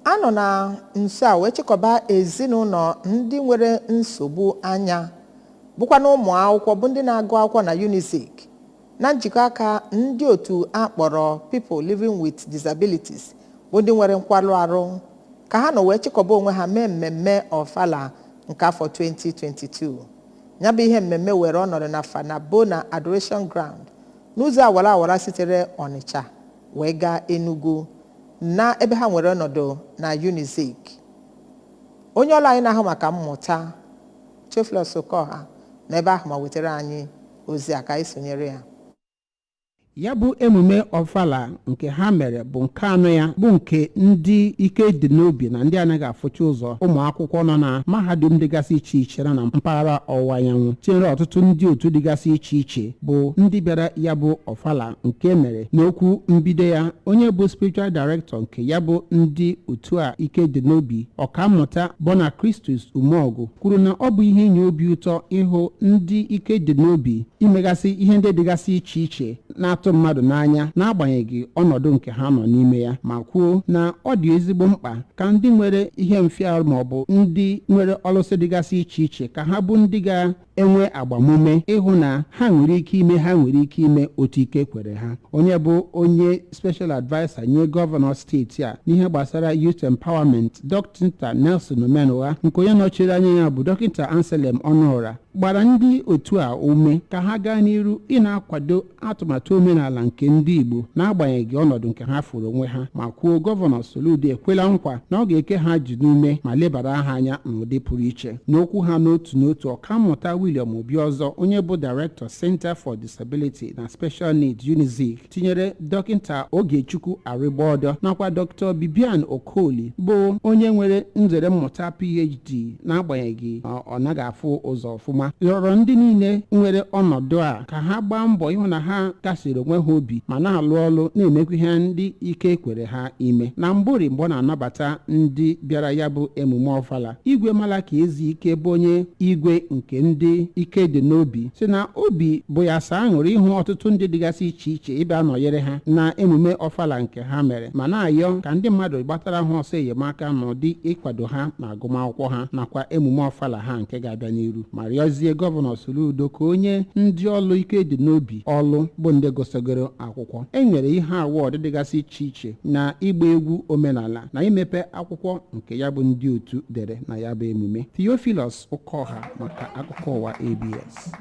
A nọ na nso a wee chịkọba ezinụlọ ndị nwere nsogbu anya, bụkwa na ụmụ akwụkwọ bụ ndị na-agụ akwụkwọ na Unizik, na njikọ aka ndị otu a kpọrọ People Living with Disabilities, bụ ndị nwere nkwarụ arụ, ka ha nọ wee chịkọba onwe ha mee mmemme Ọfala nke afọ 2022. Ya bụ ihe mmemme were ọnọdụ na Fanabona Adoration Ground, n'ụzọ awara awara sitere Ọnịcha wee gaa Enugu, na ebe ha nwere ọnọdụ na Unizik. Onye ọrụ anyị na-ahụ maka mmụta, Theophilus Okoha, na ebe ahụ ma wetara anyị ozi a ka anyị sonyere ya. Ya bụ emume Ọfala nke ha mere bụ nke anọ ya, bụ nke ndị ike dị n'obi na ndị anaghị afụcha ụzọ, ụmụ akwụkwọ nọ na mahadum dịgasị iche iche nọ na mpaghara Ọwụwa Anyanwụ, tinyere ọtụtụ ndị otu dịgasị iche iche bụ ndị bịara ya bụ Ọfala nke mere. N'okwu mbido ya, onye bụ spiritual director nke ya bụ ndị otu a ike dị n'obi, Ọkammụta Bona Christus Umeọgụ, kwuru na ọ bụ ihe inye obi ụtọ ịhụ ndị ike dị n'obi imegasị ihe ndị dịgasị iche iche na-atụ mmadụ n'anya, n'agbanyeghị ọnọdụ nke ha nọ n'ime ya, ma kwuo na ọ dị ezigbo mkpa ka ndị nwere ihe mfịarụ maọbụ ndị nwere ọlụsị dịgasị iche iche ka ha bụ ndị ga-enwe agbamume ịhụ na ha nwere ike ime, ha nwere ike ime otu ike kwere ha. Onye bụ onye special adviser nye gọvanọ steeti a n'ihe gbasara youth empowerment, Dọkịta Nelson Omenugha, nke onye nọchiri anya ya bụ Dọkịta Anselm Ọnụọra, gbara ndị otu a ume ka ha gaa n'iru ị na-akwado atụmatụ omenala nke ndị Igbo, n'agbanyeghị ọnọdụ nke ha fụrụ onwe ha, ma kwuo Gọvanọ Soludo ekwela nkwa na ọ ga-eke ha ji n'ume ma lebara ha anya n'ụdị pụrụ iche. N'okwu ha n'otu n'otu, Ọkammụta William Obiọzọ, onye bụ Director, Center for Disability na Special Needs, Unizik, tinyere Dọkịta Ogechukwu Arịgbọdọ nakwa Dr. Bibian Okoli, bụ onye nwere nzere mmụta PhD n'agbanyeghị ọ naghị afụ ụzọ ọfụma, rịọrọ ndị niile nwere ọnọdụ a ka ha gbaa mbọ ịhụ na ha kasiri onwe ha obi ma na-alụ ọlụ, na-emekwa ihe ndị ike kwere ha ime. Na mbụri, mgbe ọ na-anabata ndị bịara ya bụ emume Ọfala, Igwe Malaki Ezike, bụ onye igwe nke ndị ike dị n'obi, si na obi bụ ya saa aṅụrị ịhụ ọtụtụ ndị dịgasị iche iche ịbịa nọnyere ha na emume Ọfala nke ha mere, ma na-ayọ ka ndị mmadụ gbatara ha ọsọ enyemaka n'ụdị ịkwado ha na agụmakwụkwọ ha nakwa emume Ọfala ha nke ga-abịa n'iru, ma rịọzie Gọvanọ Soludo ka onye ndị ọlụ ike dị n'obi ọlụ bụ ndị gụsịgoro akwụkwọ. E nwere ihe award dịgasị iche iche na ịgba egwu omenala na imepe akwụkwọ nke ya bụ ndị otu dere na ya bụ emume. Theophilus Ụkọha, maka akụkọ ụwa ABS.